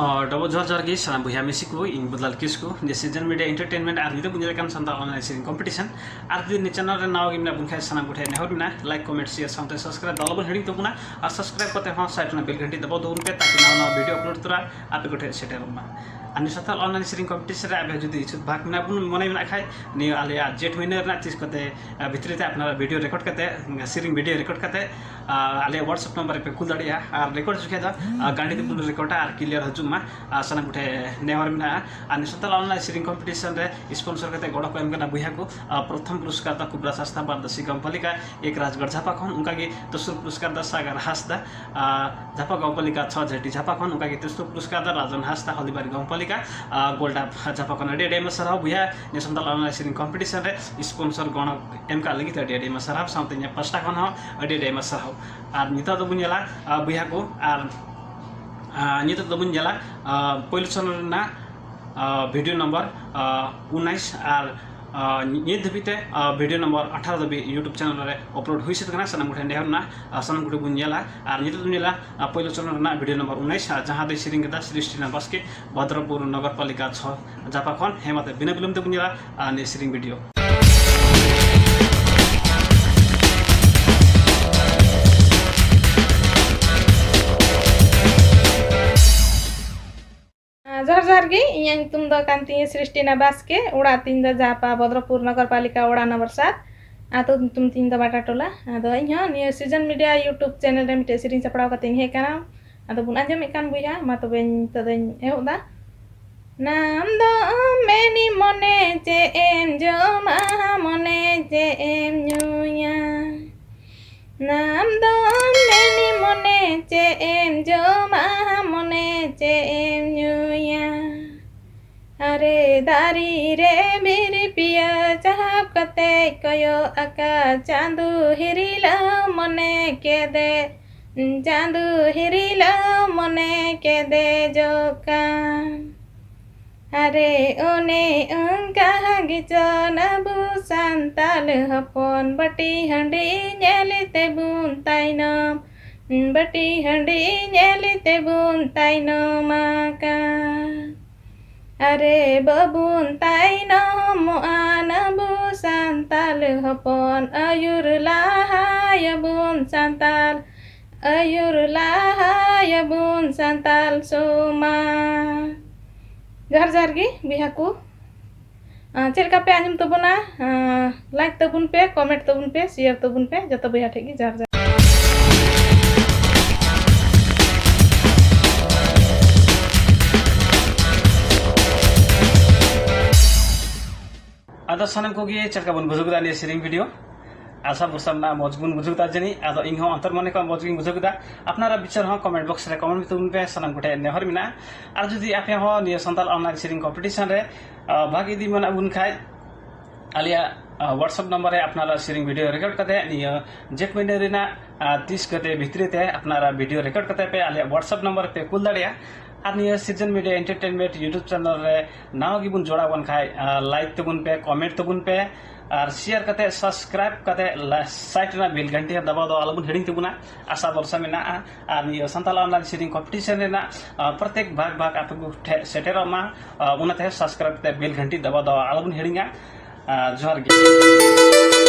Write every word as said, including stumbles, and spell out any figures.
Double ᱡᱚᱦᱟᱨ ᱡᱚᱦᱟᱨ ᱜᱮ ᱥᱟᱱᱟᱢ ᱵᱚᱭᱦᱟ ᱢᱤᱥᱤ ᱠᱚ, ᱤᱧ ᱵᱚᱫᱞᱟᱞ ᱠᱤᱥᱠᱩ, ᱡᱮ ᱥᱤᱡᱚᱱ ᱢᱤᱰᱤᱭᱟ ᱮᱱᱴᱟᱨᱴᱮᱱᱢᱮᱱᱴ ᱟᱨ ᱧᱤᱫᱟᱹ ᱵᱚᱱ ᱧᱮᱞᱮᱫ ᱠᱟᱱ ᱥᱟᱱᱛᱟᱲ ᱚᱱᱞᱟᱭᱤᱱ ᱥᱮᱨᱮᱧ ᱠᱚᱢᱯᱤᱴᱤᱥᱚᱱ᱾ ᱟᱨ ᱡᱩᱫᱤ ᱱᱤᱭᱟᱹ ᱪᱮᱱᱮᱞ ᱨᱮ ᱱᱟᱣᱟ ᱜᱮ ᱢᱮᱱᱟᱜ ᱵᱚᱱ ᱠᱷᱟᱱ ᱥᱟᱱᱟᱢ ᱠᱚᱴᱷᱮᱱ ᱱᱮᱦᱚᱨ ᱢᱮᱱᱟᱜᱼᱟ, ᱞᱟᱭᱤᱠ, ᱠᱚᱢᱮᱱᱴ, ᱥᱮᱭᱟᱨ ᱥᱟᱶᱛᱮ ᱥᱟᱵᱥᱠᱨᱟᱭᱤᱵ ᱫᱚ ᱟᱞᱚᱵᱚᱱ ᱦᱤᱲᱤᱧ ᱛᱟᱵᱚᱱᱟ᱾ ᱟᱨ ᱥᱟᱵᱥᱠᱨᱟᱭᱤᱵ ᱠᱟᱛᱮ ᱦᱚᱸ ᱥᱟᱭᱤᱰ ᱨᱮᱱᱟᱜ ᱵᱮᱞ ᱜᱷᱟᱱᱴᱤ ᱫᱟᱵᱟᱣ ᱛᱟᱵᱚᱱ ᱯᱮ, ᱛᱟᱠᱤ ᱱᱟᱣᱟ ᱱᱟᱣᱟ ᱵᱷᱤᱰᱤᱭᱳ ᱟᱯᱞᱳᱰ ᱛᱚᱨᱟ ᱟᱯᱮ ᱠᱚᱴᱷᱮᱱ ᱥᱮᱴᱮᱨᱚᱜ ᱢᱟ᱾ ᱟᱨ ᱱᱤᱭᱟᱹ ᱥᱟᱱᱛᱟᱲ ᱚᱱᱞᱟᱭᱤᱱ ᱥᱮᱨᱮᱧ ᱠᱚᱢᱯᱤᱴᱤᱥᱚᱱ ᱨᱮ ᱟᱯᱮ ᱡᱩᱫᱤ ᱤᱪᱪᱷᱩᱠ ᱵᱷᱟᱜᱽ ᱢᱮᱱᱟᱜ ᱵᱚᱱ ᱢᱚᱱᱮ ᱢᱮᱱᱟᱜ ᱠᱷᱟᱡ, ᱱᱤᱭᱟᱹ ᱟᱞᱮᱭᱟᱜ ᱡᱮᱴ ᱢᱟᱹᱦᱱᱟᱹ ᱨᱮᱱᱟᱜ ᱛᱤᱥ ᱠᱚᱛᱮ, ᱟᱨ ᱵᱷᱤᱛᱨᱤ ᱛᱮ ᱟᱯᱱᱟᱨᱟᱜ ᱵᱷᱤᱰᱤᱭᱳ ᱨᱮᱠᱚᱨᱰ ᱠᱟᱛᱮ, ᱥᱮᱨᱮᱧ ᱵᱷᱤᱰᱤᱭᱳ ᱨᱮᱠᱚᱨᱰ ᱠᱟᱛᱮ, ᱟᱨ ᱟᱞᱮᱭᱟᱜ WhatsApp ᱱᱟᱢᱵᱟᱨ ᱨᱮᱯᱮ ᱠᱩᱞ ᱫᱟᱲᱮᱭᱟᱜᱼᱟ᱾ ᱟᱨ ᱨᱮᱠᱚᱨᱰ ᱡᱚᱠᱷᱮᱡ ᱫᱚ, ᱟᱨ ᱜᱟᱹᱰᱤ ᱛᱮᱵᱚᱱ ᱨᱮᱠᱚᱨᱰᱟ ᱟᱨ ᱠᱞᱤᱭᱟᱨ ᱦᱤᱡᱩᱜ ᱢᱟ, ᱟᱨ ᱥᱟᱱᱟᱢ ᱠᱚᱴᱷᱮᱱ ᱱᱮᱦᱚᱨ ᱢᱮᱱᱟᱜᱼᱟ᱾ ᱟᱨ ᱱᱤᱭᱟᱹ ᱥᱟᱱᱛᱟᱲ ᱚᱱᱞᱟᱭᱤᱱ ᱥᱮᱨᱮᱧ ᱠᱚᱢᱯᱤᱴᱤᱥᱚᱱ ᱨᱮ ᱥᱯᱚᱱᱥᱚᱨ ᱠᱟᱛᱮ ᱜᱚᱲᱚ ᱠᱚ ᱮᱢ ᱠᱟᱱᱟ ᱵᱚᱭᱦᱟ ᱠᱚ, ᱟᱨ ᱯᱨᱚᱛᱷᱚᱢ ᱯᱩᱨᱚᱥᱠᱟᱨ ᱫᱚ ᱠᱩᱵᱨᱟ ᱥᱟᱥᱛᱟ ᱵᱟᱨᱫᱟᱥᱤ ᱜᱟᱢᱯᱟᱞᱤᱠᱟ ᱮᱠ ᱨᱟᱡᱽᱜᱟᱲ ᱡᱷᱟᱯᱟ ᱠᱷᱚᱱ, ᱚᱱᱠᱟᱜᱮ ᱫᱚᱥᱟᱨ ᱯᱩᱨᱚᱥᱠᱟᱨ ᱫᱚ ᱥᱟᱜᱟᱨ ᱦᱟᱸᱥᱫᱟ, ᱟᱨ ᱡᱷᱟᱯᱟ ᱜᱟᱢᱯᱟᱞᱤᱠᱟ ᱪᱷᱚ ᱡᱷᱟᱹᱴᱤ ᱡᱷᱟᱯᱟ ᱠᱷᱚᱱ, ᱚᱱᱠᱟᱜᱮ ᱛᱮᱥᱟᱨ ᱯᱩᱨᱚᱥᱠᱟᱨ ᱫᱚ ᱨᱟᱡᱚᱱ ᱦᱟᱸᱥᱫᱟ ᱦᱚᱞᱤᱵᱟᱨᱤ ᱜᱟᱢᱯᱟᱞᱤᱠᱟ, ᱟᱨ ᱜᱳᱞᱰᱟᱯ ᱡᱷᱟᱯᱟ ᱠᱷᱚᱱ᱾ ᱟᱹᱰᱤ ᱟᱹᱰᱤ ᱟᱭᱢᱟ ᱥᱟᱨᱦᱟᱣ ᱵᱚᱭᱦᱟ, ᱱᱤᱭᱟᱹ ᱥᱟᱱᱛᱟᱲ ᱚᱱᱞᱟᱭᱤᱱ ᱥᱮᱨᱮᱧ ᱠᱚᱢᱯᱤᱴᱤᱥᱚᱱ ᱨᱮ ᱥᱯᱚᱱᱥᱚᱨ ᱜᱚᱲᱚ ᱮᱢ ᱠᱟᱜ ᱞᱟᱹᱜᱤᱫ ᱟᱹᱰᱤ ᱟᱹᱰᱤ ᱟᱭᱢᱟ ᱥᱟᱨᱦᱟᱣ, ᱥᱟᱶᱛᱮ ᱤᱧᱟᱹᱜ ᱯᱟᱥᱴᱟ ᱠᱷᱚᱱ ᱦᱚᱸ ᱟᱹᱰᱤ ᱟᱹᱰᱤ ᱟᱭᱢᱟ ᱥᱟᱨᱦᱟᱣ᱾ ᱟᱨ ᱱᱤᱛᱚᱜ ᱫᱚᱵᱚᱱ ᱧᱮᱞᱟ, ᱟᱨ, ᱟᱨ ᱱᱤᱛᱚᱜ ᱫᱚᱵᱚᱱ ᱧᱮᱞᱟ, ᱟᱨ ᱯᱳᱭᱞᱳ ᱪᱟᱱᱟᱞ ᱨᱮᱱᱟᱜ, ᱟᱨ ᱵᱷᱤᱰᱤᱭᱳ ᱱᱚᱢᱵᱚᱨ, ᱟᱨ ᱩᱱᱟᱭᱤᱥ ᱟᱨ, ᱟᱨ ᱱᱤᱛ ᱫᱷᱟᱹᱵᱤᱡ ᱛᱮ, ᱟᱨ ᱵᱷᱤᱰᱤᱭᱳ ᱱᱚᱢᱵᱚᱨ ᱟᱴᱷᱟᱨᱚ ᱫᱷᱟᱹᱵᱤᱡ YouTube ᱪᱮᱱᱮᱞ ᱨᱮ ᱟᱯᱞᱳᱰ ᱦᱩᱭ ᱥᱟᱹᱛ ᱠᱟᱱᱟ᱾ ᱥᱟᱱᱟᱢ ᱠᱚᱴᱷᱮᱱ ᱱᱮᱦᱚᱨ ᱢᱮᱱᱟᱜᱼᱟ, ᱟᱨ ᱥᱟᱱᱟᱢ ᱠᱚᱴᱷᱮᱱ ᱵᱚᱱ ᱧᱮᱞᱟ᱾ ᱟᱨ ᱱᱤᱛᱚᱜ ᱫᱚᱵᱚᱱ ᱧᱮᱞᱟ, ᱟᱨ ᱯᱳᱭᱞᱳ ᱪᱟᱱᱟᱞ ᱨᱮᱱᱟᱜ ᱵᱷᱤᱰᱤᱭᱳ ᱱᱚᱢᱵᱚᱨ ᱩᱱᱟᱭᱤᱥ, ᱟᱨ ᱡᱟᱦᱟᱸ ᱫᱚᱭ ᱥᱮᱨᱮᱧ ᱠᱮᱫᱟ ᱥᱨᱤᱥᱴᱤᱱᱟ ᱵᱟᱥᱠᱮ, ᱵᱷᱚᱫᱨᱚᱯᱩᱨ ᱱᱚᱜᱚᱨ ᱯᱟᱞᱤᱠᱟ ᱪᱷᱚ ᱡᱷᱟᱯᱟ ᱠᱷᱚᱱ᱾ ᱦᱮᱸ, ᱢᱟ ᱛᱚᱵᱮ ᱵᱤᱱᱟᱹ ᱵᱤᱞᱚᱢ ᱛᱮᱵᱚᱱ ᱧᱮᱞᱟ, ᱟᱨ ᱱᱤᱭᱟᱹ ᱥᱮᱨᱮᱧ ᱵᱷᱤᱰᱤᱭᱳ᱾ ᱡᱚᱦᱟᱨ ᱡᱚᱦᱟᱨ ᱜᱮ, ᱤᱧᱟᱹᱜ ᱧᱩᱛᱩᱢ ᱫᱚ ᱠᱟᱱ ᱛᱤᱧᱟᱹ ᱥᱨᱤᱥᱴᱤᱱᱟ ᱵᱟᱥᱠᱮ, ᱚᱲᱟᱜ ᱛᱤᱧ ᱫᱚ ᱡᱟᱯᱟ ᱵᱷᱚᱫᱨᱚᱯᱩᱨ ᱱᱚᱜᱚᱨ ᱯᱟᱞᱤᱠᱟ ᱚᱲᱟᱜ ᱱᱚᱢᱵᱚᱨ ᱥᱟᱛ, ᱟᱹᱛᱩ ᱧᱩᱛᱩᱢ ᱛᱤᱧ ᱫᱚ ᱵᱟᱴᱟᱴᱚᱞᱟ᱾ ᱟᱫᱚ ᱤᱧ ᱦᱚᱸ ᱱᱤᱭᱟᱹ ᱥᱤᱡᱚᱱ ᱢᱤᱰᱤᱭᱟ YouTube ᱪᱮᱱᱮᱞ ᱨᱮ ᱢᱤᱫᱴᱮᱡ ᱥᱮᱨᱮᱧ ᱥᱟᱯᱲᱟᱣ ᱠᱟᱛᱮᱧ ᱦᱮᱡ ᱠᱟᱱᱟ᱾ ᱟᱫᱚ ᱵᱚᱱ ᱟᱸᱡᱚᱢᱮᱫ ᱠᱟᱱ ᱵᱚᱭᱦᱟ, ᱢᱟ ᱛᱚᱵᱮ ᱱᱤᱛᱚᱜ ᱫᱚᱧ ᱮᱦᱚᱵ ᱮᱫᱟ᱾ ᱱᱟᱢ ᱫᱚ ᱢᱮᱱᱤ ᱢᱚᱱᱮ ᱪᱮᱫ ᱮᱢ ᱡᱚᱢᱟ, ᱢᱚᱱᱮ ᱪᱮᱫ ᱮᱢ ᱧᱩᱭᱟ? ᱱᱟᱢ ᱫᱚ ᱢᱮᱱᱤ ᱢᱚᱱᱮ ᱪᱮᱫ ᱮᱢ ᱡᱚᱢᱟ, ᱢᱚᱱᱮ ᱪᱮᱫ ᱮᱢ ᱧᱩᱭᱟ? ᱟᱨᱮ ᱫᱟᱨᱮ ᱨᱮ ᱵᱤᱨ ᱯᱮᱭᱟ ᱪᱟᱦᱟᱵ ᱠᱟᱛᱮ ᱠᱚᱭᱚᱜ ᱟᱠᱟ ᱪᱟᱸᱫᱚ ᱦᱤᱨᱤᱞᱟᱹᱣ ᱢᱚᱱᱮ ᱠᱮᱫᱮ, ᱪᱟᱸᱫᱚ ᱦᱤᱨᱤᱞᱟᱹᱣ ᱢᱚᱱᱮ ᱠᱮᱫᱮ ᱡᱚᱜ ᱠᱟᱱ᱾ ᱟᱨᱮ ᱚᱱᱮ ᱚᱱᱠᱟ ᱜᱮᱪᱚᱱ ᱟᱵᱚ ᱥᱟᱱᱛᱟᱞ ᱦᱚᱯᱚᱱ, ᱵᱟᱹᱴᱤ ᱦᱟᱺᱰᱤ ᱧᱮᱞ ᱛᱮᱵᱚᱱ ᱛᱟᱭᱱᱚᱢ, ᱵᱟᱹᱴᱤ ᱦᱟᱺᱰᱤ ᱧᱮᱞ ᱛᱮᱵᱚᱱ ᱛᱟᱭᱱᱚᱢ ᱟᱨᱮ ᱵᱟᱵᱚᱱ ᱛᱟᱭᱱᱚᱢᱚᱜᱼᱟ ᱱᱟᱵᱚ ᱥᱟᱱᱛᱟᱞ ᱦᱚᱯᱚᱱ, ᱟᱹᱭᱩᱨ ᱞᱟᱦᱟᱭᱟᱵᱚᱱ ᱥᱟᱱᱛᱟᱞ, ᱟᱹᱭᱩᱨ ᱞᱟᱦᱟᱭᱟᱵᱚᱱ ᱥᱟᱱᱛᱟᱞ ᱥᱚᱢᱟᱡᱽ᱾ ᱡᱚᱦᱟᱨ ᱡᱚᱦᱟᱨ ᱜᱮ ᱵᱚᱭᱦᱟ ᱠᱚ᱾ ᱟᱸ, ᱪᱮᱫ ᱞᱮᱠᱟ ᱯᱮ ᱟᱸᱡᱚᱢ ᱛᱟᱵᱚᱱᱟ? ᱟᱸ, like ᱛᱟᱵᱚᱱ ᱯᱮ, comment ᱛᱟᱵᱚᱱ ᱯᱮ, share ᱛᱟᱵᱚᱱ ᱯᱮ, ᱡᱚᱛᱚ ᱵᱚᱭᱦᱟ ᱴᱷᱮᱡ ᱜᱮ ᱡᱚᱦᱟᱨ ᱡᱚᱦᱟᱨ᱾ ᱟᱫᱚ ᱥᱟᱱᱟᱢ ᱠᱚᱜᱮ ᱪᱮᱫ ᱞᱮᱠᱟ ᱵᱚᱱ ᱵᱩᱡᱷᱟᱹᱣ ᱠᱮᱫᱟ ᱱᱤᱭᱟᱹ ᱥᱮᱨᱮᱧ video? ᱟᱥᱟ ᱵᱷᱚᱨᱥᱟ ᱢᱮᱱᱟᱜᱼᱟ ᱢᱚᱡᱽ ᱵᱚᱱ ᱵᱩᱡᱷᱟᱹᱣ ᱠᱮᱫᱟ ᱡᱟᱹᱱᱤᱡ᱾ ᱟᱫᱚ ᱤᱧ ᱦᱚᱸ ᱚᱱᱛᱚᱨ ᱢᱚᱱᱮ ᱠᱷᱚᱱ ᱢᱚᱡᱽ ᱜᱤᱧ ᱵᱩᱡᱷᱟᱹᱣ ᱠᱮᱫᱟ᱾ ᱟᱯᱱᱟᱨᱟᱜ ᱵᱤᱪᱟᱹᱨ ᱦᱚᱸ comment box ᱨᱮ comment ᱛᱟᱵᱚᱱ ᱯᱮ, ᱥᱟᱱᱟᱢ ᱠᱚᱴᱷᱮᱱ ᱱᱮᱦᱚᱨ ᱢᱮᱱᱟᱜᱼᱟ᱾ ᱟᱨ ᱡᱩᱫᱤ ᱟᱯᱮ ᱦᱚᱸ ᱱᱤᱭᱟᱹ ᱥᱟᱱᱛᱟᱲ online ᱥᱮᱨᱮᱧ competition ᱨᱮ, ᱟ, ᱵᱷᱟᱜᱽ ᱤᱫᱤ ᱢᱮᱱᱟᱜ ᱵᱚᱱ ᱠᱷᱟᱡ, ᱟᱞᱮᱭᱟᱜ, ᱟ, WhatsApp number ᱨᱮ ᱟᱯᱱᱟᱨᱟᱜ ᱥᱮᱨᱮᱧ video record ᱠᱟᱛᱮ ᱱᱤᱭᱟᱹ ᱡᱷᱮᱸᱴ ᱢᱟᱹᱦᱱᱟᱹ ᱨᱮᱱᱟᱜ, ᱟ, ᱛᱤᱥ ᱠᱟᱛᱮ ᱵᱷᱤᱛᱨᱤ ᱛᱮ ᱟᱯᱱᱟᱨᱟᱜ video record ᱠᱟᱛᱮ ᱯᱮ ᱟᱞᱮᱭᱟᱜ WhatsApp number ᱨᱮᱯᱮ ᱠᱩᱞ ᱫᱟᱲᱮᱭᱟᱜᱼᱟ᱾ ᱟᱨ ᱱᱤᱭᱟᱹ ᱥᱤᱨᱡᱚᱱ Media Entertainment YouTube channel ᱨᱮ ᱱᱟᱣᱟ ᱜᱮᱵᱚᱱ ᱡᱚᱲᱟᱣ ᱟᱠᱟᱱ ᱠᱷᱟᱡ, ᱟ, like ᱛᱟᱵᱚᱱ ᱯᱮ, comment ᱛᱟᱵᱚᱱ ᱯᱮ, ᱟᱨ share ᱠᱟᱛᱮ, subscribe ᱠᱟᱛᱮ, ᱞᱟ-, side ᱨᱮᱱᱟᱜ bell ᱜᱷᱟᱱᱴᱤ ᱦᱚᱸ ᱫᱟᱵᱟᱣ ᱫᱚ ᱟᱞᱚᱵᱚᱱ ᱦᱤᱲᱤᱧ ᱛᱟᱵᱚᱱᱟ᱾ ᱟᱥᱟ ᱵᱷᱚᱨᱥᱟ ᱢᱮᱱᱟᱜᱼᱟ᱾ ᱟᱨ ᱱᱤᱭᱟᱹ ᱥᱟᱱᱛᱟᱲ online ᱥᱮᱨᱮᱧ competition ᱨᱮᱱᱟᱜ, ᱟ, ᱯᱨᱚᱛᱮᱠ ᱵᱷᱟᱜᱽ ᱵᱷᱟᱜᱽ ᱟᱯᱮ ᱠᱚ ᱴᱷᱮᱱ ᱥᱮᱴᱮᱨᱚᱜ ᱢᱟ᱾ ᱟ, ᱚᱱᱟᱛᱮ subscribe ᱠᱟᱛᱮ bell ᱜᱷᱟᱱᱴᱤ ᱫᱟᱵᱟᱣ ᱫᱚ ᱟᱞᱚᱵᱚᱱ ᱦᱤᱲᱤᱧᱟ᱾ ᱟ, ᱡᱚᱦᱟᱨ ᱜᱮ᱾